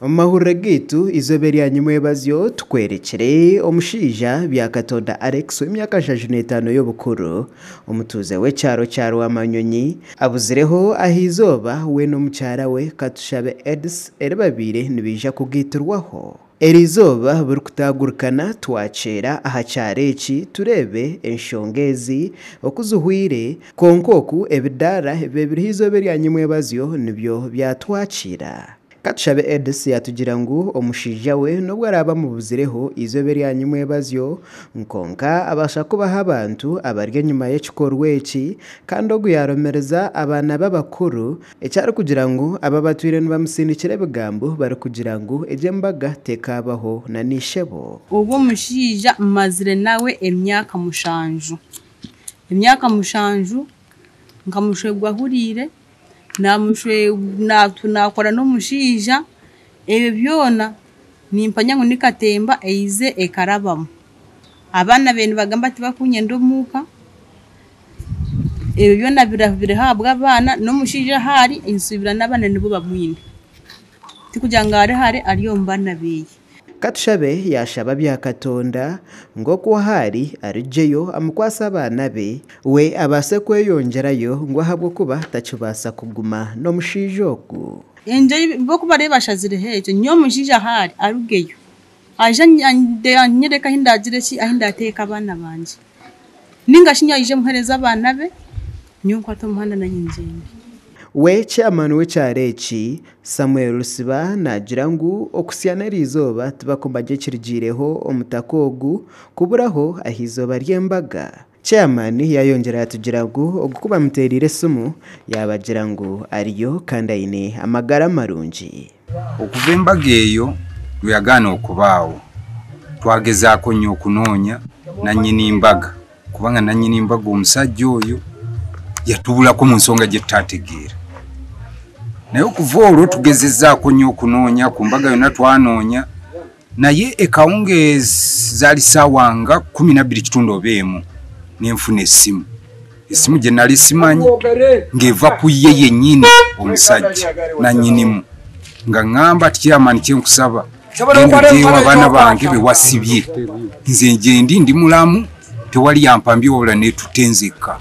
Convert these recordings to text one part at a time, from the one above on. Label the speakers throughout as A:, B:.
A: Omu mahurire gaitu eizooba erya nyimwebazyo tukwerekire omushaija Byakatonda Alex w'emyaka 75 y'obukuru, omutuuze w'ekyaro kya Rwamanyonyi abuzireho aha izooba we n'omukyara we Katushabe Edith eri babaire nibaija kugaiturwaho. Eri izooba burikutagurikana twakyera aha kyaro eki tureebe enshonga ezi oku zihweire kwonka oku ebidaara ebibaire biriho eizooba erya nyimwebazyo nibyo byatwakiira. Katushabe Edith yatugira ngu omushaija we n'obu araabe amubuzireho eizooba erya nyimwebazyo kwonka abaasa kubaho abantu abari enyima y'ekikorwa eki kandi ogu yaromereza abaana be abakuru eki arikugira ngu aba batwire nibamusindikira ebigambo barikugira ngu egi embaga tekaabaho na n'ishebo.
B: Ogwo omushaija mmazire nawe emyaka 7. Emyaka 7 nkamushwerwa ahuriire, naakora n'omushaija, ebyo byona nimpanya ngu ni katemba eize ekarabamu. Abaana be nibagamba tibakunyenda omuka, ebyo byona biriho ahabw'abaana n'omushaija ahu ari nsuubira n'abaana nibo bamwine. Tikugira ngu ari hare ari omu baana beye.
A: Katushabe yashaba Byakatonda ngu oku ahu ari arugyeyo amukwase abaana be we abaase kweyongyerayo ngu ahabw'okuba takibaasa kuguma n'omushaija ogu.
B: Enje bo ku barebe bashazireho ekyo nyowe omushaija ahu ari arugeyo aije anyereke ahu ndagire ki ahu ndateeka abaana bangye. Ninga shi nyowe aije muheereze abaana be nyowe nkwate omuhanda nanye ngyende.
A: We chairman w'ekyaro eki Samuel Rusiba naagira ngu okusya n'eri izooba tibakumanya ekirigiireho omutaka ogu kuburaho aha izooba ry'embaga. Chairman yayongyera yatugira ngu ogu ku bamuteereire esimu yabagira ngu ariyo kandi aine amagara marungi.
C: Okuva embaga eyo lweyagaana okubaawo twagezaako nnyo okunoonya nannyini mbaga kubanga nannyini mbaga omusajja oyo yatubulako mu nsonga gye tutategeera. Naye okuva olwo tugezezaako nnyo okunoonya ku mbaga yonna twanoonya naye ekawungeezi zaali ssaawa nga 12 kitundu oba emu nenfuna essimu. Essimu gye nali simanyi ng'eva ku ye yennyini omusajja nannyinimu nga ŋŋamba ati chairman kye nkusaba genda oggyeyo abaana bange be wasibye nze gyendi ndi mulamu tewali yampambye wabula neetutte nzekka.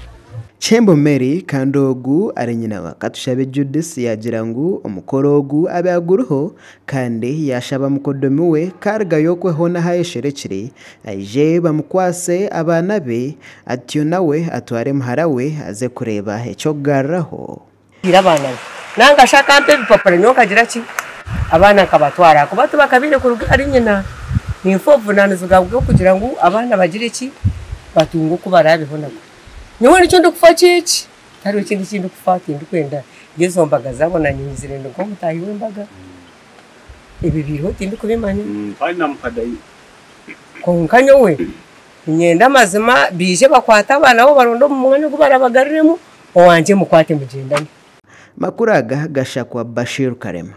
A: Kyembo Mary kandi ogu ari nyina wa Katushabe Judith yagira ngu omukoro ogu abe aguriho kandi yashaba mukodomi we karugayo okwe hoona ahu ayesherekire aije bamukwase abaana be atyo nawe atware muhara we aze kureeba eky'okugaruraho.
D: Abaana be nanga shi akampa ebipapura nyowe nkagira ki abaana nkabatwara ahakuba tibakabaire kuruga ahari nyina ninfa obuvunaanizibwa bw'okugira ngu abaana bagire ki batunge oku baraabeho nabwo. Nyowe nikyo ndikufa kyeki tihariho ekindi eki ndikufa tindikwenda ezo mbaga zaabo naanye nyizire ndi nk'omutaahi w'embaga ebi biriho tindikubimanya kwonka nyowe niinyenda amazima baije bakwate abaana bo baronde omu mwanya ogu barabagaruriremu owangye mukwate mugyendane.
A: Makuru aga gashakwa Bashir Karema.